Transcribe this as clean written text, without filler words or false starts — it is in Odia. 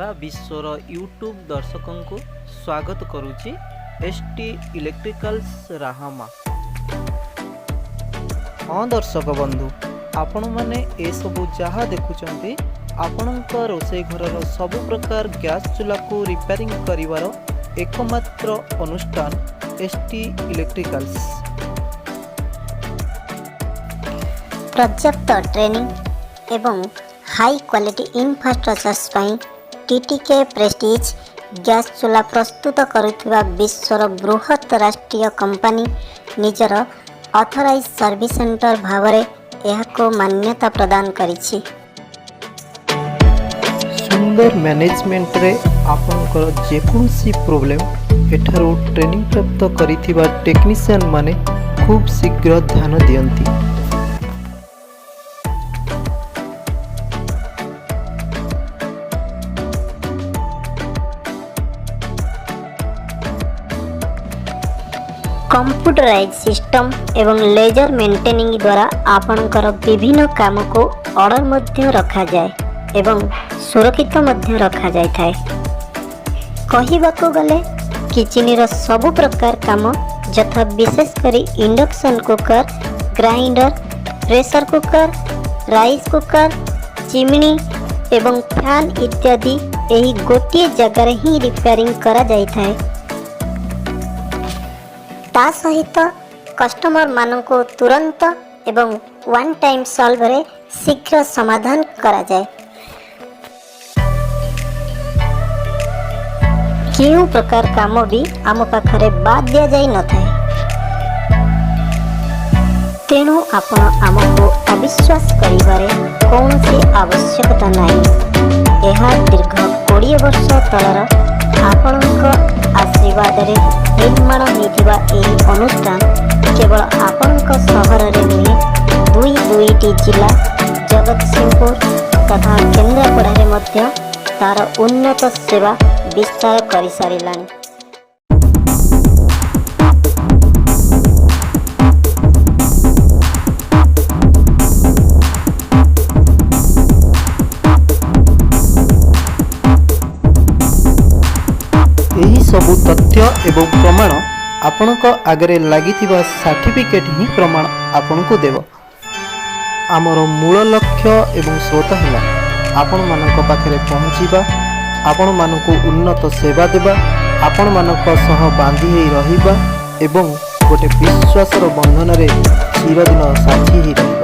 ସାରା ବିଶ୍ୱର ୟୁଟ୍ୟୁବ୍ ଦର୍ଶକଙ୍କୁ ସ୍ୱାଗତ କରୁଛି ଏସ୍ ଟି ଇଲେକ୍ଟ୍ରିକାଲ୍ସ ରାହାମା। ହଁ ଦର୍ଶକ ବନ୍ଧୁ, ଆପଣମାନେ ଏସବୁ ଯାହା ଦେଖୁଛନ୍ତି, ଆପଣଙ୍କ ରୋଷେଇ ଘରର ସବୁ ପ୍ରକାର ଗ୍ୟାସ୍ ଚୁଲାକୁ ରିପେୟାରିଂ କରିବାର ଏକମାତ୍ର ଅନୁଷ୍ଠାନ ଏସ୍ ଟି ଇଲେକ୍ଟ୍ରିକାଲ୍ସ। ପର୍ଯ୍ୟାପ୍ତ ଟ୍ରେନିଂ ଏବଂ ହାଇ କ୍ୱାଲିଟି ଇନଫ୍ରାଷ୍ଟ୍ରକ୍ଚର୍ସ ପାଇଁ ଟିଟିକେ ପ୍ରେଷ୍ଟିଜ୍ ଗ୍ୟାସ୍ ଚୁଲା ପ୍ରସ୍ତୁତ କରୁଥିବା ବିଶ୍ୱର ବୃହତ୍ ରାଷ୍ଟ୍ରୀୟ କମ୍ପାନୀ ନିଜର ଅଥରାଇଜ୍ ସର୍ଭିସ୍ ସେଣ୍ଟର ଭାବରେ ଏହାକୁ ମାନ୍ୟତା ପ୍ରଦାନ କରିଛି। ସୁନ୍ଦର ମ୍ୟାନେଜମେଣ୍ଟରେ ଆପଣଙ୍କର ଯେକୌଣସି ପ୍ରୋବ୍ଲେମ୍ ଏଠାରୁ ଟ୍ରେନିଂ ପ୍ରାପ୍ତ କରିଥିବା ଟେକ୍ନିସିଆନ୍ ମାନେ ଖୁବ୍ ଶୀଘ୍ର ଧ୍ୟାନ ଦିଅନ୍ତି। କମ୍ପ୍ୟୁଟରାଇଜ୍ ସିଷ୍ଟମ୍ ଏବଂ ଲେଜର ମେଣ୍ଟେନିଂ ଦ୍ୱାରା ଆପଣଙ୍କର ବିଭିନ୍ନ କାମକୁ ଅର୍ଡ଼ର ମଧ୍ୟ ରଖାଯାଏ ଏବଂ ସୁରକ୍ଷିତ ମଧ୍ୟ ରଖାଯାଇଥାଏ। କହିବାକୁ ଗଲେ କିଚେନ୍ର ସବୁ ପ୍ରକାର କାମ, ଯଥା ବିଶେଷ କରି induction cooker, grinder, pressure cooker, rice cooker, chimney ଏବଂ ଫ୍ୟାନ୍ ଇତ୍ୟାଦି, ଏହି ଗୋଟିଏ ଜାଗାରେ ହିଁ ରିପେୟାରିଂ କରାଯାଇଥାଏ। ତା ସହିତ କଷ୍ଟମରମାନଙ୍କୁ ତୁରନ୍ତ ଏବଂ ୱାନ୍ ଟାଇମ୍ ସଲ୍ଭରେ ଶୀଘ୍ର ସମାଧାନ କରାଯାଏ। କେଉଁ ପ୍ରକାର କାମ ବି ଆମ ପାଖରେ ବାଦ୍ ଦିଆଯାଇନଥାଏ। ତେଣୁ ଆପଣ ଆମକୁ ଅବିଶ୍ୱାସ କରିବାରେ କୌଣସି ଆବଶ୍ୟକତା ନାହିଁ। ଏହା ଦୀର୍ଘ 20 ବର୍ଷ ତଳର ଆପଣଙ୍କ ଆଶୀର୍ବାଦରେ ନିର୍ମାଣ ହୋଇଥିବା ଏହି ଅନୁଷ୍ଠାନ କେବଳ ଆପଣଙ୍କ ସହରରେ ନୁହେଁ, ଦୁଇ ଦୁଇଟି ଜିଲ୍ଲା ଜଗତସିଂହପୁର ତଥା କେନ୍ଦ୍ରାପଡ଼ାରେ ମଧ୍ୟ ତାର ଉନ୍ନତ ସେବା ବିସ୍ତାର କରିସାରିଲାଣି। ଏହି ସବୁ ତଥ୍ୟ ଏବଂ ପ୍ରମାଣ ଆପଣଙ୍କ ଆଗରେ ଲାଗିଥିବା ସାର୍ଟିଫିକେଟ୍ ହିଁ ପ୍ରମାଣ ଆପଣଙ୍କୁ ଦେବ। ଆମର ମୂଳ ଲକ୍ଷ୍ୟ ଏବଂ ସ୍ରୋତ ହେଲା ଆପଣମାନଙ୍କ ପାଖରେ ପହଞ୍ଚିବା, ଆପଣମାନଙ୍କୁ ଉନ୍ନତ ସେବା ଦେବା, ଆପଣମାନଙ୍କ ସହ ବାନ୍ଧି ହେଇ ରହିବା ଏବଂ ଗୋଟେ ବିଶ୍ୱାସର ବନ୍ଧନରେ ଚିରଦିନ ସାଥୀ ହେଇ ରହିବା।